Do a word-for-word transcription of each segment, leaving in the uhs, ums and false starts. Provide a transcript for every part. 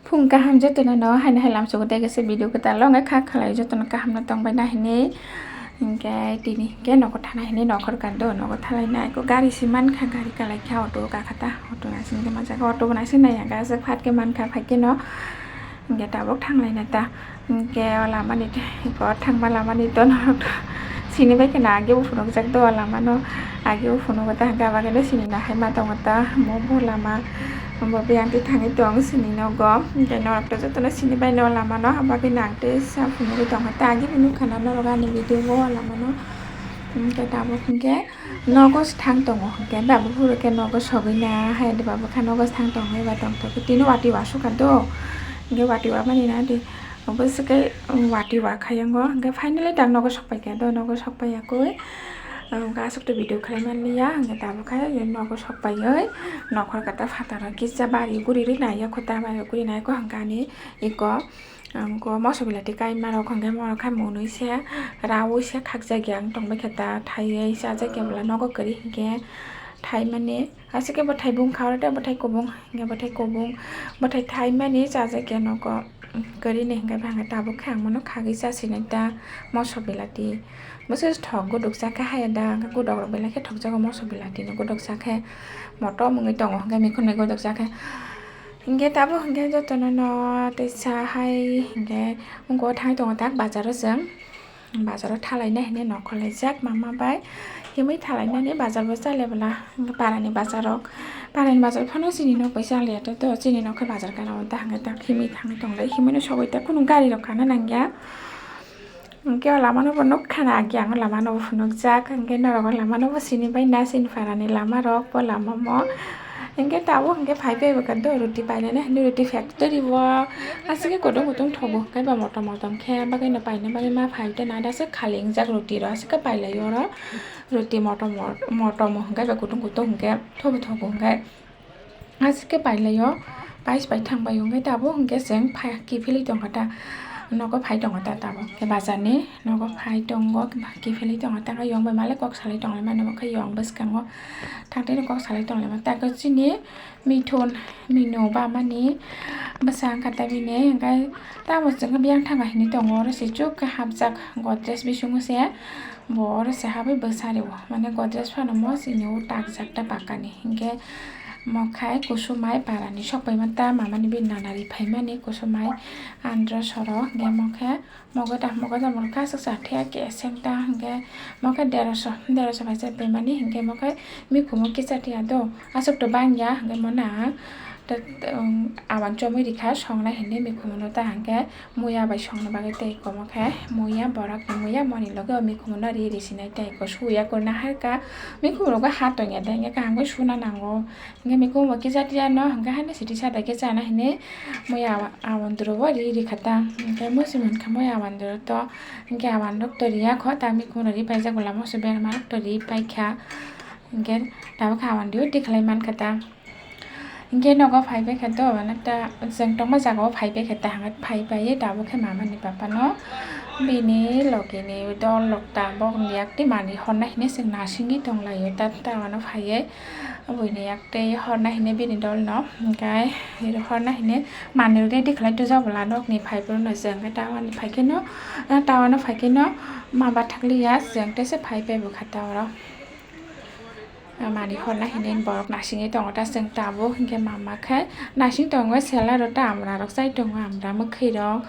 Phung kaham jotono no haino hai lamsogo tei kaisa video kwtal wngkha khalai jotono kaham no tongbai na hinwi. Hinkhe tini hinkhe nogo thana hinwi nokhor kando nogo thalai nai ko gari si mankha gari kalai kha auto o kakha ta auto naising tongma jaga auto bo naising nai ya gajak phat khe mankha phaikhe no hinkhe tabuk thanglai nai ta. Hinkhe o lamani tei, eko thangma lamani to norok to sini bai kheno age bo phunukjak do o lamano, age bo phunugo ta, hwnkhe abo khe sini nahai ma tongo ta, omo bo lama, omo bo yang twi thangwi tong sini nogo, hinkhe norok to jotono sini bai no o lamano, abo bagwi no ang tei sa phunugwi tongkha ta, age bo nukha na norok ani video o o lamano, hinkhe tabuk hinkhe. Nogo se thang tongo hinkhe, ba buphuru khe nogo sogwi na hai de ba bwkha nogo se thang tongo eba tongthok khe tini watwi wasukha do. Hinkhe watwi wamani na di obo se khe watwi wakha yango hinkhe finally tak nogo sokpai kha do, nogo sokpai yakwi. Ang aswk to video khlai manliya hinkhe tabuk khe nogo sokpaiwi nokhor kata phataro kisa bari guri rwi nai yakho ta bari guri nai kho hinkhe ani eko. Ang o moso belati kaima rok hwnkhe morok khai mwnwi se raui se khakjak ya wng tongbai khe ta thaiwi chajak ya bwla nogo kwrwi hinkhe thaimani aswk khe bwthai bung kha oro tei bwthai kubung hinkhe bwthai kubung bwthai thaimani chajak ya nogo kwrwi ni hinkhe bwkha tabuk khe ang bono khagwi chasinai ta moso belati bwswk thok guduk cha khe haya da hwnkhe gudok rok belai khe thokjago moso belati ni guduk cha khe motom wngwi tongo hinkhe mikhunwi guduk cha khe. Hinkhe tabuk hinkhe jotono no teisa hai hinkhe wngkha o thangwi tongo tak bazar o chwng bazar o thalai nai hinwi nokhorlaijak mama bai himwi thalai nani bazar bo chale bwla para ni bazar rok para ni bazar phano chini nok bai chaliya to chini nok khe bazar gana o ta hinkhe tak himwi thangwi tonglai himwi no sogwi ta kunu gari rok kana nangya. Hinkhe o lama no bo nukha na agi ang o lama no bo phunukjak hinkhe norok o lama no bo sini bai na chini para ni lama rok bo lama mo hinkhe tabuk hinkhe phai phai bwkha do roti painani hinwi roti factory o aswk khe kutung kutung thogo hinkhe ba motom motom khe bagwi no paina bagwi ma phai tei na da se khali wngjak roti rok aswk khe pailai oro roti motom motom hinkhe ba kutung kutung hinkhe thobo thogo hinkhe. Aswk khe pailaio, pais pai thang bai hwnkhe tabuk hwnkhe chwng phai kiphilwi tongkha ta, nogo phai tongkha ta tabuk khe bazarni nogo phai tongo kiphilwi tongkha ta, yong bai malik kok salai tonglaimani omo khe yong bwskango thangtini kok salai tonglaimani ta khe chini mithun mino bamani bwsa wngkha ta bini hwnkhe tamo chwng biyang thangkha hinwi tongo oro se chuk khe hapjak godrej bisingo se bo oro se habwi bwsa rio mane godrej phano mo chini o takjak ta pakani hwnkhe. Mo khai kusumai parani sokpaima ta mamani bini nana ri phaimani kusumai andro soro hwnkhe mo khe mogo da mogo da mo kasak sa thya keseng ta hwnkhe mo khe deroso deroso bai cha paimani hwnkhe mo khe mikhumo kisa thya do aswk to bangya hwnkhe mo na awan chomwi rikha songna hinwi mikhumo no ta hwnkhe. Muya bai songna bagwi tei komo khe muya borok ni muya moni loge o mikhumu no ri ri sinai tei ko suya kurna hai ka mikhumu rogo ha tongya de hingke kaham khe suna nango hingke mikhumu bo kisa tiya no hingke haino siti sada khe chana hinwi muya awan duro bo ri ri kha ta hingke musi mankha muya awan duro to hingke awan rok to riya kho ta mikhumu no ri paijak bwla musi berma rok to ri paikha hingke tabuk khe awan duro tikhlai mankha ta. Hingke nogo phai bai khe to, ta chwng tongma jaga o phai bai khe ta hwnkhai phai bai tabuk khe mama ni papa no bini logi ni dol rok ta bok ni yak twi manwi horna hinwi chwng nasingwi tong lai o ta ta wano phai ye bui ni yak twi horna hinwi bini dol no hingke horna hinwi manwi ready khlai twi jak bwla nok ni phai bwrwk no chwng hwnkhe ta wani phai khe no ta wano phai khe no ma bathak liya chwng tei se phai bai bwkha ta oro. Mani horna hinwi borok nasingwi tongo ta chwng tabuk hinkhe mama khe nasing tongo selai rok ta amra rok chai tongo amra mwkhwi rok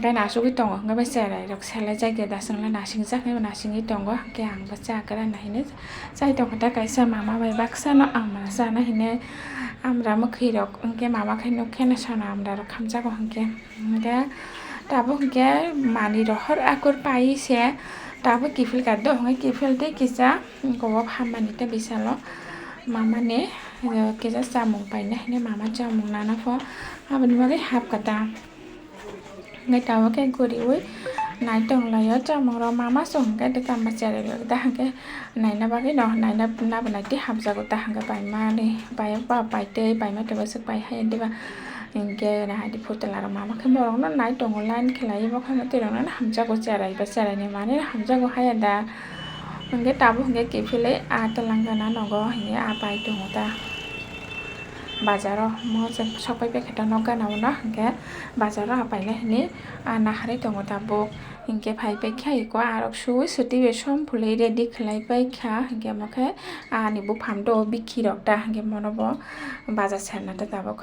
tei nasugwi tongo hinkhe bai cherai rok selai jagwi da chwngno nasingjak hinwi nasingwi tongo hinkhe ang bo cha kwrwna hinwi chai tongkha ta kaisa mama bai baksa no amra chana hinwi amra mwkhwi rok hinkhe mama khe nukhe no sono amra rok khamjago hinkhe. Hingke tabuk hingke manwi rohor akur pai se tabuk kiphil ka do hingke kiphil tei kisa kobok hammani tei bisalo mamani kisa chamung paina hinwi mama chamung nana pho aboni bagwi hapkha ta hingke tabuk khe guriwi nai tonglaio chamung rok mama song hingke tei tamo cherai rok da hingke naina bagwi no naina nabo naitwi hapjago ta hingke paimani pai paitwi paima tei bwswk pai hai diba. Hingke na hai di putla rok mama khe borok no nai tongo line khe lai bo khe twi rok no hamjago cherai ba cherai ni manwi hamjago haya da. Hingke tabuk hingke kiphilwi a twlang gana nogo hingke a pai tongo ta. Bazaro mo chwng sokpai paikha ta nok gana o no, hinkhe bazaro apainai hinwi, ah, naharwi tongo tabuk. Hinkhe phai paikha iko arok suwi swtwi bai som phulwi ready khlai paikha, hinkhe omo khe ani buphang do bikhi rok ta, hinkhe mono bo baza serna ta tabuk.